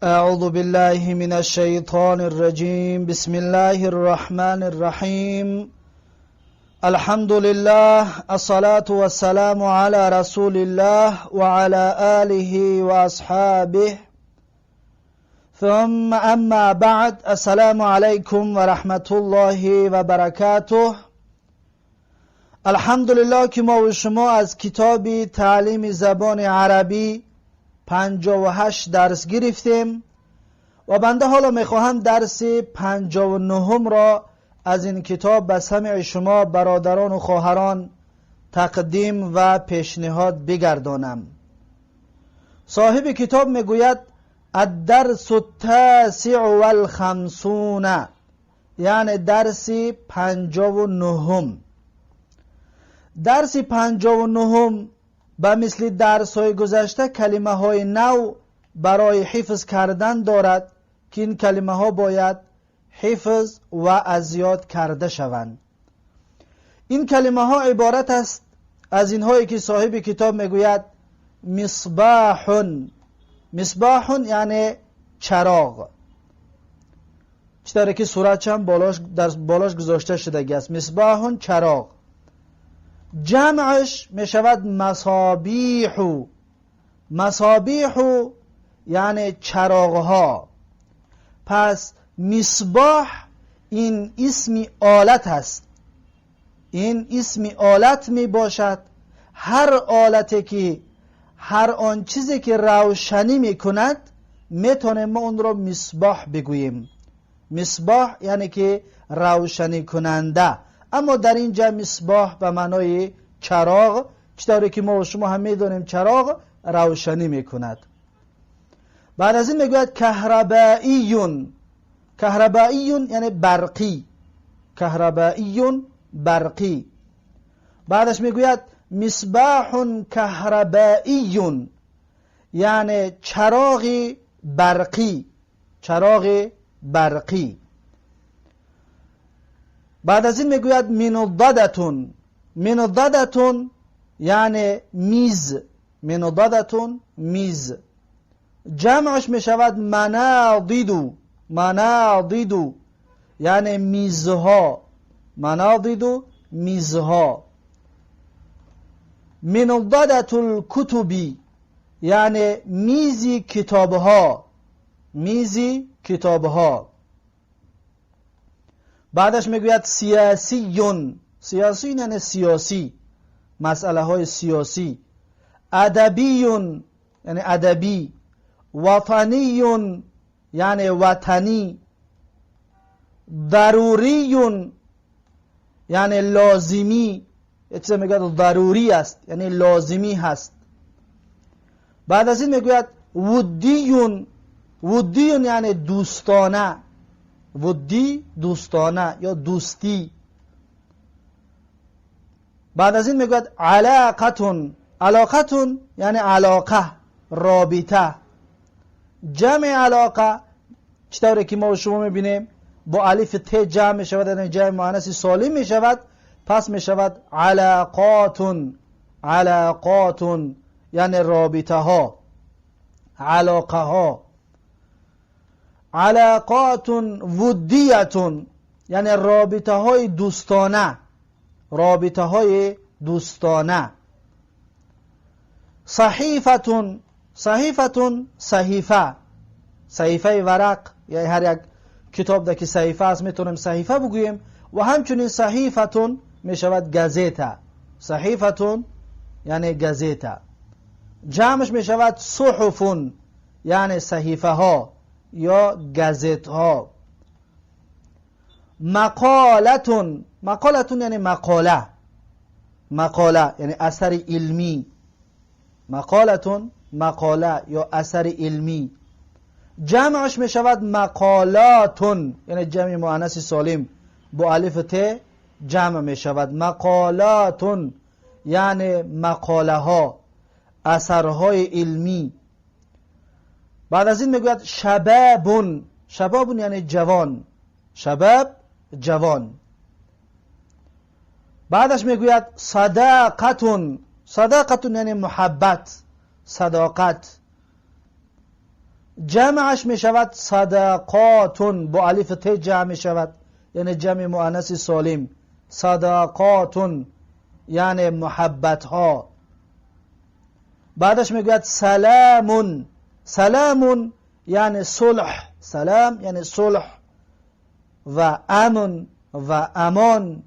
أعوذ بالله من الشيطان الرجيم. بسم الله الرحمن الرحيم. الحمد لله، الصلاة والسلام على رسول الله وعلى آله وأصحابه، ثم أما بعد. السلام عليكم ورحمة الله وبركاته. الحمدلله که ما و شما از کتاب تعلیم زبان عربی 58 درس گرفتیم و بنده حالا میخواهم درس 59 را از این کتاب به سمع شما برادران و خواهران تقدیم و پیشنهاد بگردانم. صاحب کتاب میگوید: الدرس التاسع والخمسون، یعنی درس 59. درس 59 به مثل درس های گذشته کلمه های نو برای حفظ کردن دارد که این کلمه ها باید حفظ و از یاد کرده شوند. این کلمه ها عبارت است از اینهایی که صاحب کتاب میگوید: مصباح. مصباح یعنی چراغ، چطوری که صورتش هم بالاش در بالاش گذاشته شده است. مصباح، چراغ. جمعش میشود مصابیح. مصابیح یعنی چراغها. پس مصباح این اسم آلت است، این اسم آلت می باشد. هر آلتی که، هر آن چیزی که روشنی میکند، میتونیم ما اون را مصباح بگوییم. مصباح یعنی که روشنی کننده، اما در اینجا مصباح به معنای چراغ، چطوری که ما و شما هم میدونیم چراغ روشنی میکند. بعد از این میگوید کهربائیون. کهربائیون یعنی برقی. کهربائیون، برقی. بعدش میگوید مصباح کهربائیون، یعنی چراغ برقی، چراغ برقی. بعد از این میگوید منضدة. منضدة یعنی میز. منضدة، میز. جمعش میشود مناضد. مناضد یعنی میزها. مناضد، میزها. منضدة الكتب یعنی میزی کتابها، میزی کتابها. بعدش میگوید سیاسیون. سیاسی یعنی سیاسی، مسئله های سیاسی. ادبیون یعنی ادبی. وطنیون یعنی وطنی. ضروریون یعنی لازمی. یه چیز میگوید ضروری است، یعنی لازمی هست. بعد از این میگوید ودیون. ودیون یعنی دوستانه. ودی، دوستانه یا دوستی. بعد از این میگوید علاقة. علاقة یعنی علاقه، رابطه. جمع علاقه چطوری که ما و شما میبینیم با الف ت جمع میشود، یعنی جمع مؤنث سالم میشود، پس میشود علاقات. علاقات یعنی رابطه ها، علاقه ها. علاقات ودیة یعنی رابطه های دوستانه، رابطه های دوستانه. صحیفة. صحیفة، صحیفه، صحیفه ورق، یعنی هر یک کتاب ده که صحیفه است میتونیم صحیفه بگوییم و همچنین صحیفة میشود газета. صحیفة یعنی газета. جمعش میشود صحف، یعنی صحیفه ها یا газет ها. مقالة. مقالة یعنی مقاله. مقاله یعنی اثر علمی. مقالة، مقاله یا اثر علمی. جمعش می شود مقالات، یعنی جمع مؤنث سالم با الف ت جمع می شود. مقالات یعنی مقاله ها، اثرهای علمی. بعد از این میگوید شباب. شباب یعنی جوان. شباب، جوان. بعدش میگوید صداقة. صداقة یعنی محبت، صداقت. جمعش می شود صداقات، با الف ت جمع می شود، یعنی جمع مؤنث سالم. صداقات یعنی محبت ها. بعدش میگوید سلام، سلام یعنی صلح، سلام یعنی صلح و امن و امان.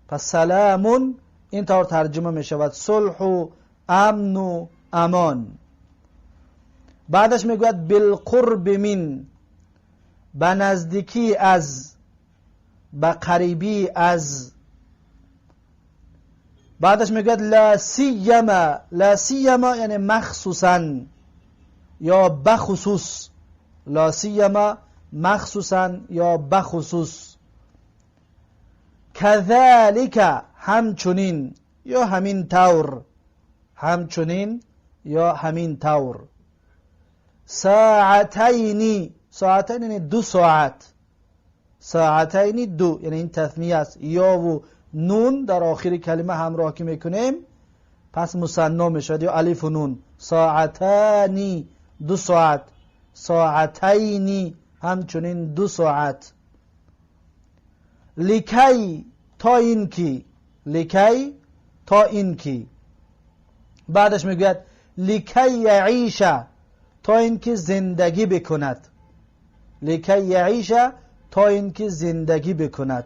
پس سلام این طور ترجمه می شود، صلح و امن و امان. بعدش میگوید بالقرب من، به نزدیکی از، به قریبی از. بعدش میگوید لا سیما، لا سیما یعنی مخصوصا یا بخصوص، لا سیما مخصوصا یا بخصوص. کذالک همچنین یا همین طور، همچنین یا همین طور. ساعتین، ساعتین یعنی 2 ساعت، ساعتین 2 یعنی این تثنیه است، یا و نون در آخر کلمه همراه که میکنیم پس مثنا میشود، یا الف و نون. ساعتانی 2 ساعت، ساعتین همچنین 2 ساعت. لکی تا اینکه، لکی تا اینکه. بعدش میگوید لکی یعیش، تا اینکه زندگی بکند، لکی یعیش تا اینکه زندگی بکند.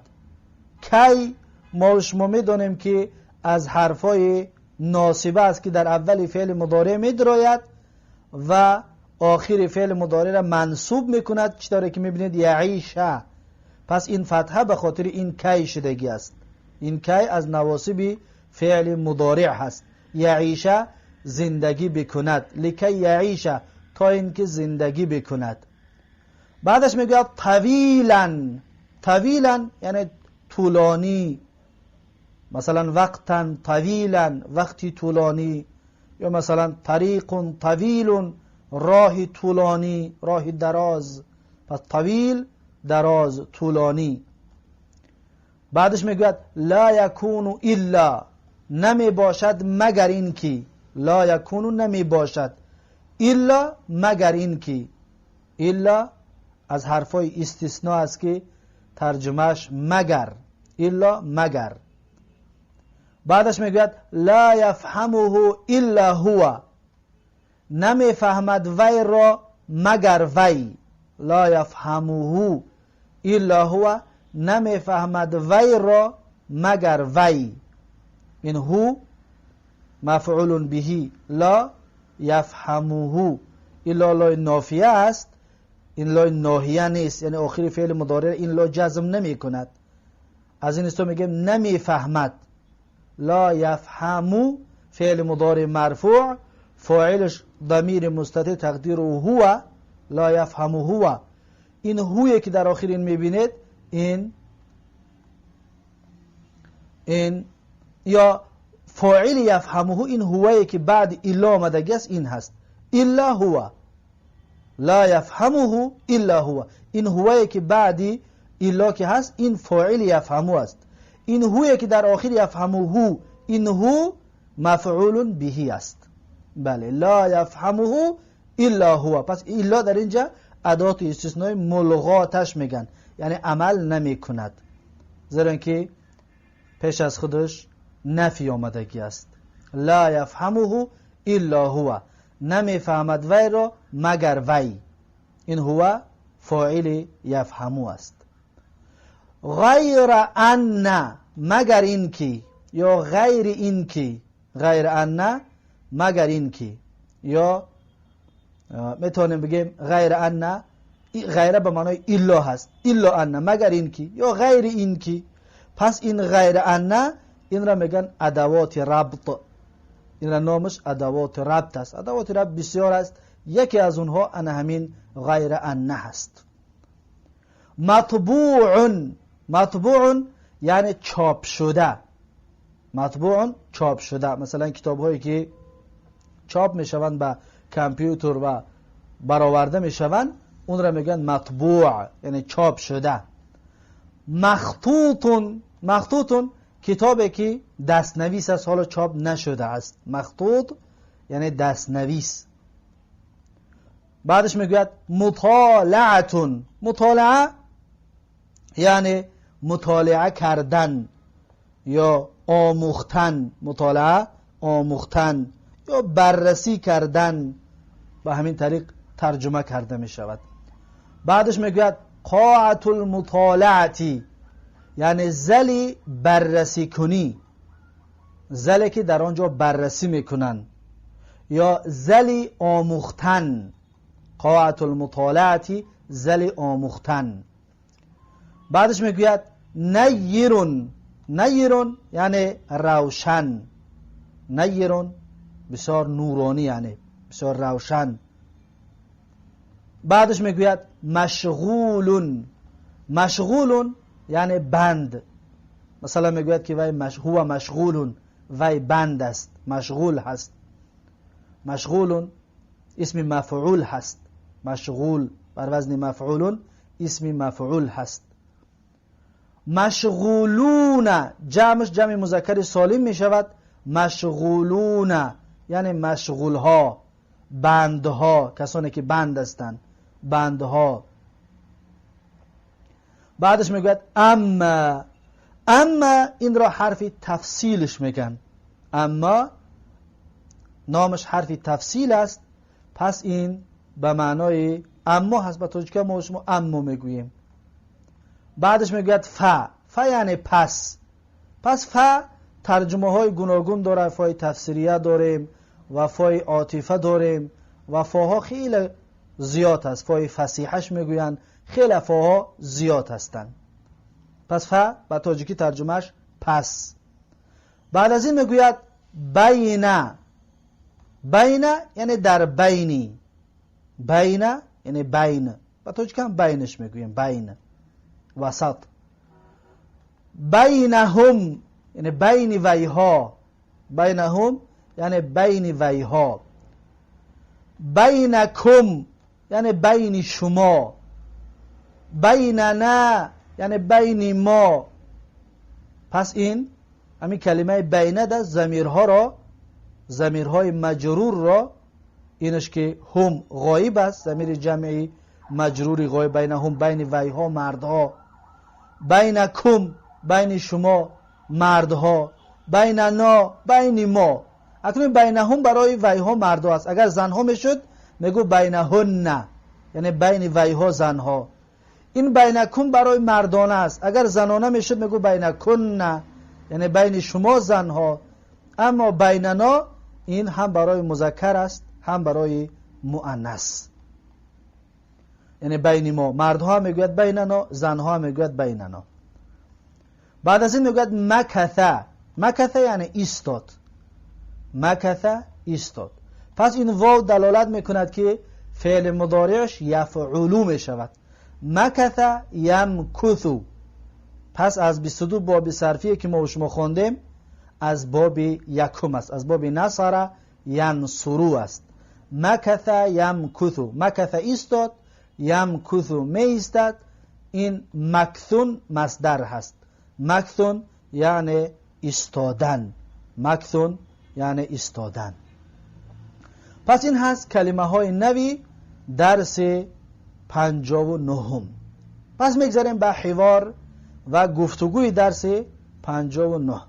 کی ما شما میدانیم که از حرفای ناصبه است که در اول فعل مضارع میدراید و آخر فعل مضارع را منصوب میکند، چطوری که میبینید یعیش. پس این فتحه به خاطر این کی شدگی است، این کی از نواصب فعل مضارع هست. یعیش زندگی بکند، لکی یعیش تا اینکه زندگی بکند. بعدش میگوید طویلا، طویلا یعنی طولانی، مثلا وقتا طویلا وقتی طولانی، یا مثلا طریق طویل راه طولانی، راه دراز. پس طویل دراز طولانی. بعدش میگوید لا یکون الا، نمی باشد مگر اینکه، لا یکون نمی باشد، الا مگر اینکه. الا از حرفای استثناء است که ترجمهش مگر، الا مگر. بعدش میگوید لا یفهمه الا هو، نمیفهمد وی را مگر وی. لا یفهمه الا هو، نمیفهمد وی را مگر وی. این هو مفعول به، لا یفهمه، الا لای نافیه است، این لای ناهیه نیست، یعنی آخر فعل مضارع این لا جزم نمی کند. از این است میگیم نمیفهمد. لا یفهمو فعل مضارع مرفوع، فاعلش ضمیر مستتر تقدیر هو، لا یفهم هو. این هویه که در آخر این میبینید، این یا فاعل یفهمه، این هویه که بعد الا آمدگی است این هست، الا هو، لا یفهمه الا هو. این هویه که بعدی الا که هست این فاعل یفهمه است. این هویه که در آخر یفهمه، این هو مفعول بهی است. بله، لا یفهمه الا هو. پس الا در اینجا ادات استثنای ملغاتش میگن، یعنی عمل نمی کند، زیرا اینکه پیش از خودش نفی آمدگی است. لا یفهمه الا هو، نمیفهمد وی را مگر وی. این هو فاعل یفهمو است. غیر ان، مگر اینکه، یا غیر اینکه، غیر ان مگر اینکه، یا میتونیم بگیم غیر ان، غیر به معنای الا هست، الا ان مگر اینکه یا غیر اینکه. پس این غیر ان این را میگن ادوات ربط، این را نامش ادوات ربط است. ادوات ربط بسیار است، یکی از اونها ان همین غیر ان هست. مطبوع، مطبوع یعنی چاپ شده، مطبوع چاپ شده. مثلا کتاب هایی که چاپ میشوند به کامپیوتر و برآورده میشوند اون را میگن مطبوع، یعنی چاپ شده. مخطوط، مخطوط کتابی که دستنویس است، حالا چاپ نشده است. مخطوط یعنی دستنویس. بعدش میگوید مطالعتون. مطالعه یعنی مطالعه کردن یا آموختن، مطالعه آموختن یا بررسی کردن، به همین طریق ترجمه کرده می شود. بعدش میگوید قاعة المطالعة، یعنی زلی بررسی کنی، زلی که در آنجا بررسی میکنن، یا زلی آموختن. قاعة المطالعة زلی آموختن. بعدش میگوید نیرون. نیرون یعنی روشن، نیرون بسیار نورانی، یعنی بسیار روشن. بعدش میگوید مشغولون. مشغولون یعنی بند. مثلا میگوید که وی هو مشغولون، وی بند است، مشغول هست. مشغولون اسم مفعول هست، مشغول بر وزن مفعولون اسم مفعول هست. مشغولون جمعش جمع مذکر سالم می شود. مشغولون یعنی مشغولها، بندها، کسانی که بند هستند، بندها. بعدش میگوید اما. اما این را حرف تفصیلش میگن. اما نامش حرف تفصیل است. پس این به معنای اما هست. به تاجیکی ما شما اما میگوییم. بعدش میگوید ف. ف یعنی پس. پس ف ترجمه های گوناگون داره. فای تفسیریه داریم و فای عاطفه داریم و فاها خیلی زیاد است. فای فصیحش میگویند، خیلی فاها زیاد هستند. پس ف به تاجیکی ترجمهش پس. بعد از این میگوید بین. بین یعنی در بینی. بین یعنی بین، به تاجیکی هم بینش میگوییم، بین وسط. بینهم یعنی بین ویها. بینهم یعنی بین ویها. بینکم یعنی بین شما. بیننا یعنی بین ما. پس این همین کلمه بینه ده ضمیرها را، ضمیرهای مجرور را، اینش که هم غایب است، ضمیر جمعی مجروری غایب، بینهم بین ویها مردها، بینکم بین شما مردها، بیننا بین ما. اکنون بینهم برای ویها مردها است. اگر زنها میشد میگو بینهن، یعنی بین ویها زنها. این بینکم برای مردانه است. اگر زنانه میشد میگو بینکن، یعنی بین شما زنها. اما بیننا این هم برای مذکر است هم برای مؤنث، یعنی بین ما. مردها میگوید بیننا، زنها میگوید بیننا. بعد از این میگوید مکث. مکث یعنی ایستاد. مکث ایستاد. پس این واو دلالت میکند که فعل مضارعش یفعلو میشود. مکث یمکث. پس از 22 باب صرفیه که ما و شما خواندیم از باب یکم است، از باب نصر ینصرو است. مکث یمکث. مکث ایستاد، یمکث می ایستد. این مکثون مصدر هست. مکثون یعنی ایستادن. مکثون یعنی ایستادن. پس این هست کلمه های نوی درس 59. پس میگذاریم به حوار و گفتگوی درس 59.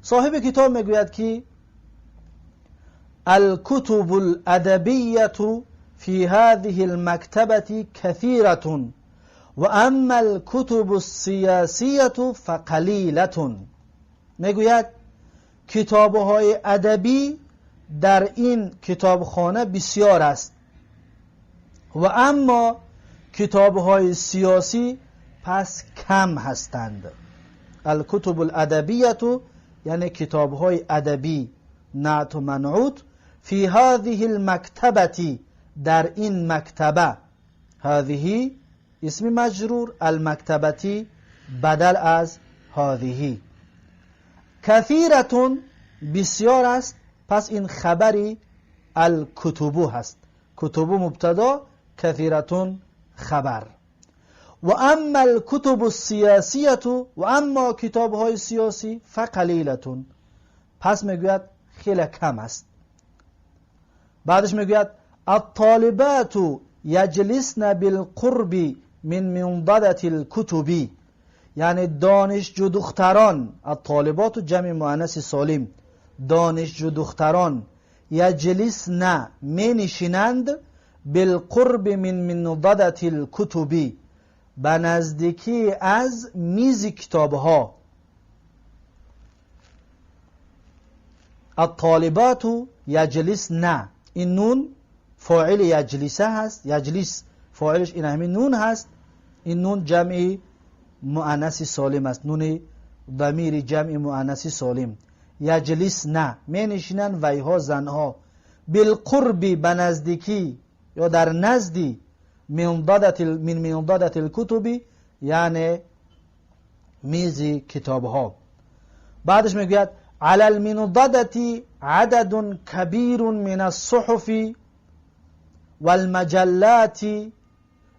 صاحب کتاب میگوید که الكتب الأدبية في هذه المكتبة كثيرة وأما الكتب السياسية فقليلة. میگوید کتاب‌های ادبی در این کتابخانه بسیار است و اما کتاب‌های سیاسی پس کم هستند. الکتب الادبیة یعنی کتاب‌های ادبی، نعت و منعوت. فی هذه المکتبة در این مکتبه، هذه اسم مجرور، المکتبتی بدل از هذه. کثیرتون بسیار است، پس این خبری الکتبو هست. کتبو مبتدا، کثیرتون خبر. و اما الکتب السیاسیة و اما کتاب‌های سیاسی فقلیلتون، پس میگوید خیلی کم است. بعدش میگوید الطالبات یجلسن بالقرب من منضدة الكتب، یعنی دانشجو دختران، الطالبات جمع مؤنث سالم، دانشجو دختران یجلسن می نشینند بالقرب من منضدة الكتب، به نزدیکی از میز کتابها. الطالبات یجلسن، این نون فاعل یجلسه هست، یجلس فاعلش این همین نون هست، این نون جمع مؤنث سالم است، نون ضمیر جمع مؤنث سالم. یجلسن می نشینند ویها زنها، بالقرب به نزدیکی یا در نزدی، من منضدة الکتب یعنی میز کتابها. بعدش میگوید علی المنضدة عدد کبیر من الصحف والمجلات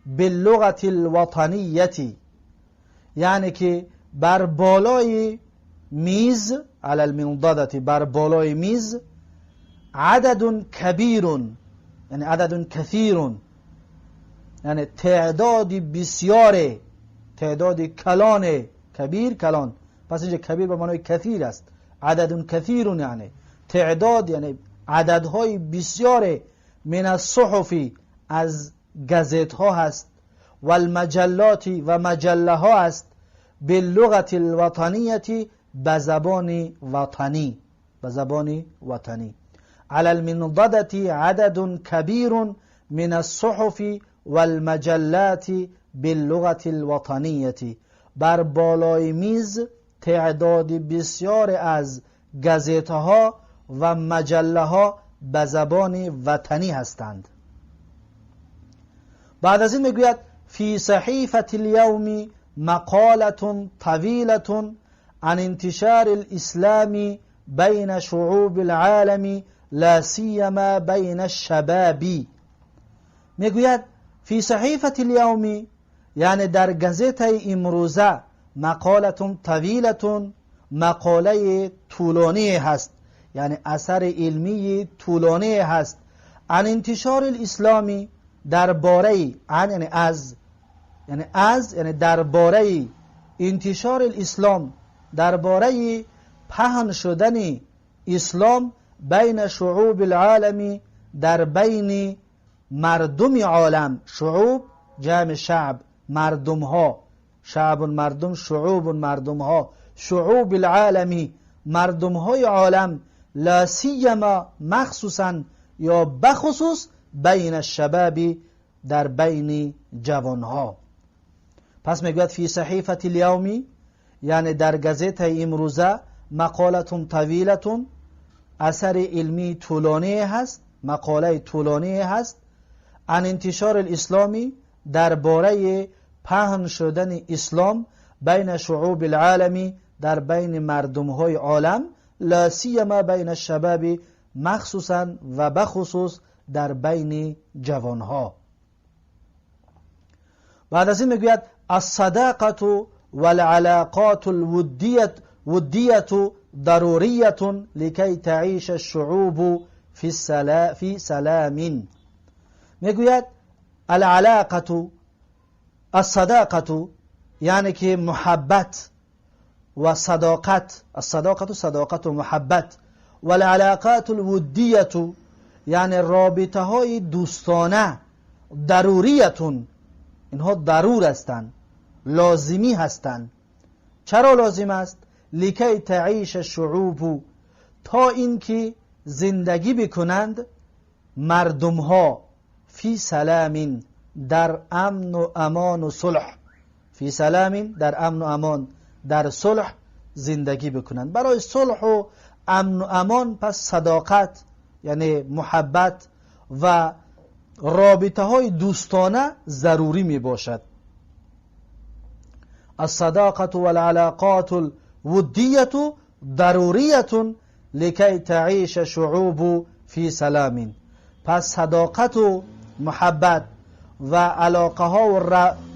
باللغة الوطنیة، یعنی که بر بالای میز، علی المنضدة بر بالای میز، عدد کبیر یعنی عدد کثیر، یعنی تعداد بسیار، تعداد کلان، کبیر کلان، پس اینجا کبیر به معنای کثیر است، عدد کثیر یعنی تعداد، یعنی عددهای بسیار، من الصحف از گزت ها هست، والمجلات و مجله ها است، باللغة الوطنیة به زبان وطنی، به زبان وطنی. علی المنضدة عدد کبیر من الصحف والمجلات باللغة الوطنیة، بر بالای میز تعداد بسیار از گزت ها و مجله ها به زبان وطنی هستند. بعد از این میگوید فی صحیفة اليوم مقالة طویلة عن انتشار الاسلام بین شعوب العالم لا سیما بین الشباب. میگوید فی صحیفة اليوم یعنی در گزته امروزه، مقالة طویلة مقاله طولانی هست، یعنی اثر علمی طولانی هست، عن انتشار الاسلامی درباره، عن یعنی از، یعنی از یعنی درباره انتشار الاسلام، درباره پهن شدن اسلام بین شعوب العالم در بین مردم عالم. شعوب جمع شعب، مردم ها، شعب مردم، شعوب مردم ها، شعوب العالمی مردم های عالم، لا سیما مخصوصا یا بخصوص بین الشباب در بین جوانها. پس میگوید فی صحیفة الیوم یعنی در گزته امروزه، مقالة طویلة اثر علمی طولانی هست، مقاله طولانی هست، عن انتشار الاسلامی درباره پهن شدن اسلام بین شعوب العالمی در بین مردم های عالم، لا سیما بین الشباب مخصوصا و بخصوص در بین جوانها. بعد از این میگوید الصداقة والعلاقات الودیة ضروریة لکی تعیش الشعوب فی سلام. میگوید العلاقة الصداقة یعنی که محبت و صداقت، الصداقة صداقت و محبت، والعلاقات الودیة یعنی رابطه های دوستانه، ضروریتون اینها ضرور هستند، لازمی هستند. چرا لازم است؟ لکی تعیش الشعوب تا اینکه زندگی بکنند مردم ها، فی سلام در امن و امان و صلح، فی سلام در امن و امان، در صلح زندگی بکنند. برای صلح و امن و امان پس صداقت یعنی محبت و رابطه های دوستانه ضروری می باشد. الصداقة والعلاقات الودية ضروریة لکی تعیش شعوب فی سلام. پس صداقت و محبت و علاقه ها و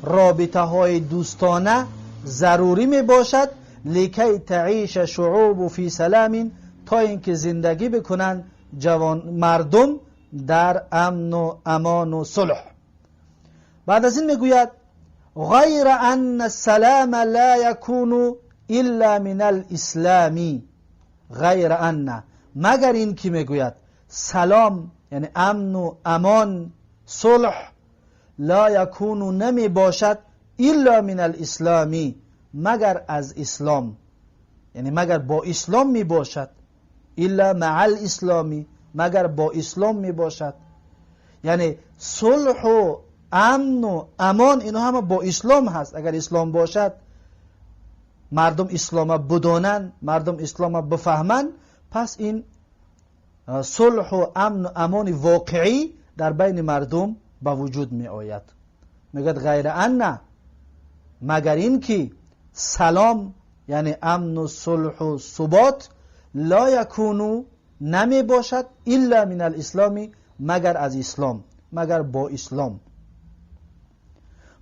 رابطه های دوستانه ضروری می باشد، لکی تعیش شعوب فی سلام تا اینکه زندگی بکنند جوان مردم در امن و امان و صلح. بعد از این میگوید غیر ان السلام لا یکون الا من الاسلام. غیر ان، مگر این که میگوید سلام یعنی امن و امان، صلح، لا یکون نمی باشد الا من الاسلام، مگر از اسلام، یعنی مگر با اسلام می باشد. الا مع الاسلام، مگر با اسلام می باشد. یعنی صلح و امن و امان اینا همه با اسلام هست. اگر اسلام باشد، مردم اسلام بدانند، مردم اسلام بفهمند، پس این صلح و امن و امان واقعی در بین مردم به وجود می آید. میگه غیر ان، مگر این که سلام یعنی امن و صلح و ثبات لا یکونو نمی باشد الا من الاسلام، مگر از اسلام، مگر با اسلام.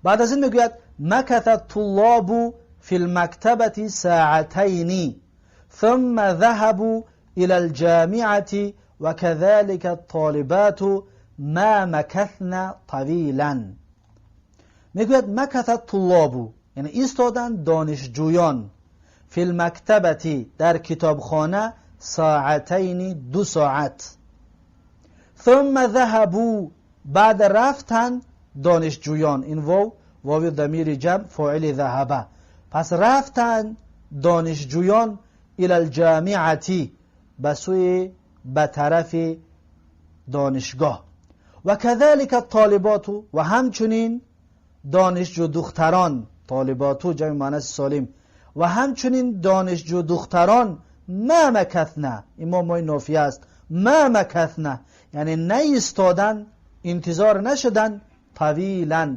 بعد از این میگوید مکث الطلاب فی المکتبة ساعتین ثم ذهبوا الى الجامعة وكذلك الطالبات ما مکثن طویلا. میگوید مکث الطلاب یعنی ایستادن دانشجویان، فی المکتبة در کتابخانه، ساعتین 2 ساعت، ثم ذهبوا بعد رفتن دانشجویان، این واو واو ضمیر جمع فاعل ذهبه، پس رفتن دانشجویان الی الجامعه به سوی، به طرف دانشگاه، و کذلک الطالبات و همچنین دانشجو دختران، طالبات جمع مؤنث سالم، و همچنین دانشجو دختران ما مکثنه، این ما مای نافیه است، ما مکثنه یعنی نایستادن، انتظار نشدن، طویلا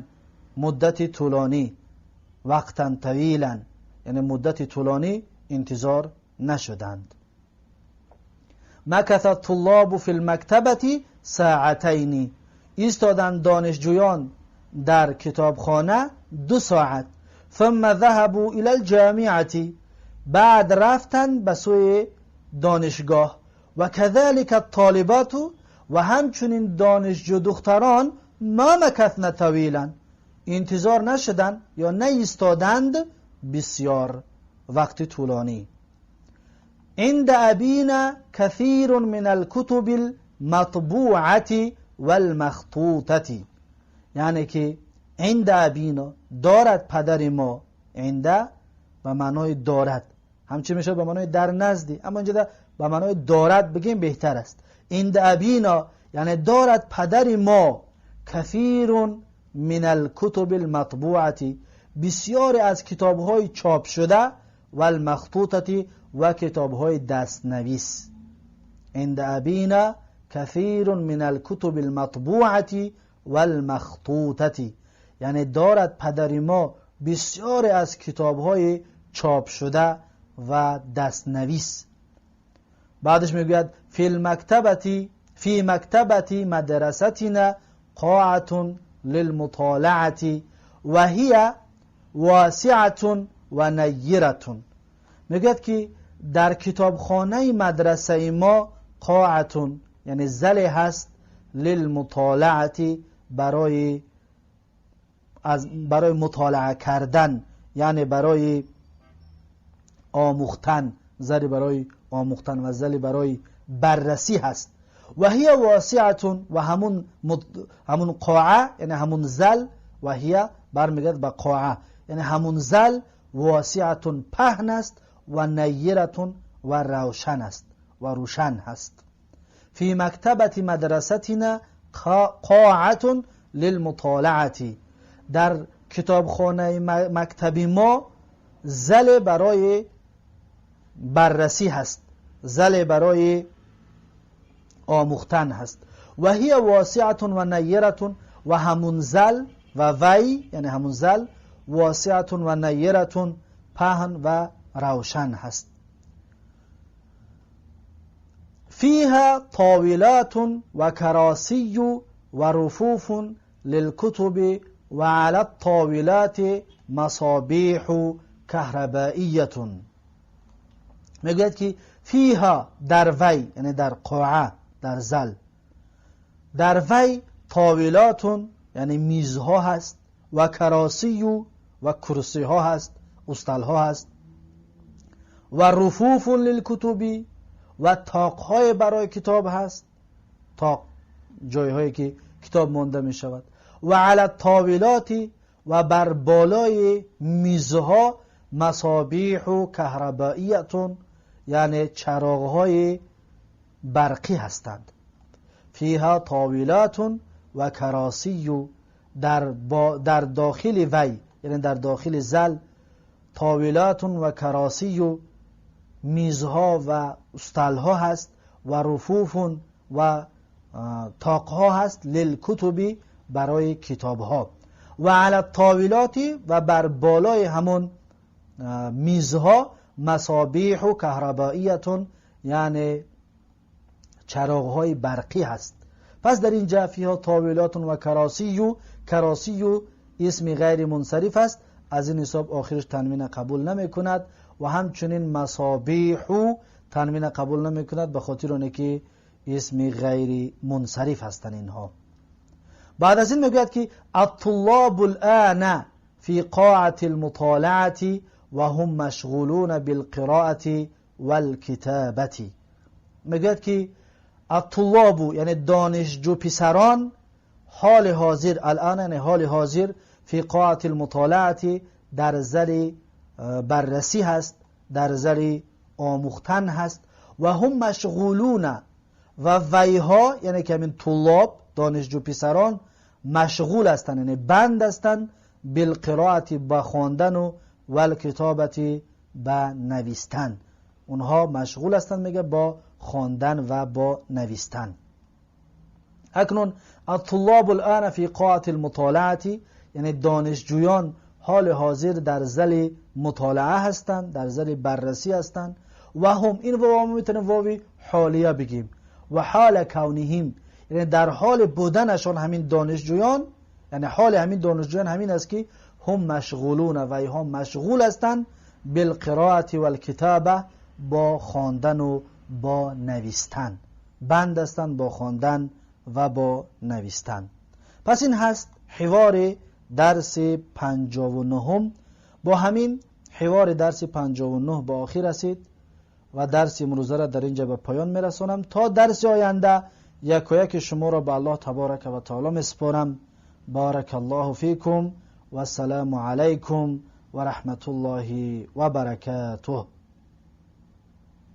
مدت طولانی، وقتا طویلا یعنی مدت طولانی انتظار نشدند. مکث الطلاب فی المکتبة ساعتین، ایستادند دانشجویان در کتابخانه 2 ساعت، ثم ذهبوا الى الجامعة بعد رفتن به سوی دانشگاه، و کذلک الطالبات و همچنین دانشجو دختران ما مکثن طویلا انتظار نشدن یا نایستادند بسیار وقت طولانی. عند ابینا کثیر من الكتب المطبوعة والمخطوطة، یعنی که عند ابینا دارد پدر ما، عند به معنای دارد، همچنین میشه به معنای در نزدی، اما اینجا به معنای دارد بگیم بهتر است. عند ابینا یعنی دارد پدر ما، کثیر من الكتب المطبوعة بسیاری از کتاب‌های چاپ شده، و المخطوطة و کتاب‌های دستنویس. عند ابینا کثیر من الكتب المطبوعة والمخطوطة یعنی دارد پدر ما بسیاری از کتاب‌های چاپ شده و دستنویس. بعدش میگوید فی المکتبة فی مکتبة مدرستنا قاعة للمطالعة و هي واسعة و نیرة. میگوید که در کتابخانه مدرسه ما قاعة یعنی زلی هست، للمطالعة برای مطالعه کردن، یعنی برای آموختن، زلی برای آموختن و زلی برای بررسی هست. و هی واسعة و همون قاعه یعنی همون زل، و هی برمیگرد به قاعه یعنی همون زل، واسعة پهن است و نیرة و روشن است و روشن هست. فی مکتبة مدرستنا قاعة للمطالعة، در کتابخانه مکتبی ما زل برای بررسی هست، زل برای آموختن هست. و هی واسعة و نیرة و همون زل و وی یعنی همون زل، واسعة و نیرة پهن و روشن هست. فيها طاولات وكراسي ورفوف للكتب وعلى الطاولات مصابيح كهربائية. میگوید که فيها در وی یعنی در قاعه در زل، در وی طاولات، یعنی میزها هست، و کراسی و کرسی ها هست، استل ها هست، و رفوف للکتب و طاق های برای کتاب هست، طاق جای هایی که کتاب مانده می شود، و علی الطاولات و بر بالای میزها مصابیح و کهربائیة، یعنی چراغ های برقی هستند. فیها طاولات و کراسی، در داخل وی یعنی در داخل زل طاولات و کراسی، میزها و استلها هست، و رفوف و طاقها هست، للکتب برای کتابها، و علی الطاولات و بر بالای همون میزها مصابیح و کهربائیة، یعنی چراغهای برقی هست. پس در اینجا فیها طاولات و کراسی، کراسی اسم غیر منصرف است، از این حساب آخرش تنوین قبول نمی کند، و همچنین مصابیح تنوین قبول نمی کند به خاطر اونه که اسم غیر منصرف هستند اینها. بعد از این میگوید که الطلاب الان فی قاعة المطالعة و هم مشغولون بالقراءة والکتابة. میگوید که الطلاب یعنی دانشجو پسران حال حاضر، الان یعنی حال حاضر، فی قاعة المطالعة در زل بررسی هست، در زل آموختن هست، و هم مشغولون و ویها یعنی که همین طلاب دانشجو پسران مشغول هستند یعنی بند هستند، بالقراءة به خواندن و والکتابة به نویستن. اونها مشغول هستند میگه با خواندن و با نویستن. اکنون الطلاب الان فی قاعة المطالعة یعنی دانشجویان حال حاضر در زل مطالعه هستند، در زل بررسی هستند، و هم این واو میتونیم واوی حالیه بگیم، و حال کونهم یعنی در حال بودنشان همین دانشجویان، یعنی حال همین دانشجویان همین است که هم مشغولون و اینها مشغول هستند بالقراءة والکتابة با خواندن و با نویستن، بند هستند با خواندن و با نویستن. پس این هست حوار درس 59. با همین حوار درس 59 به آخر رسید و درس امروزه را در اینجا به پایان میرسانم. تا درس آینده یک و یک شما را به الله تبارک و تعالی میسپارم. بارک الله فیکم و السلام علیکم و رحمت الله و برکاته.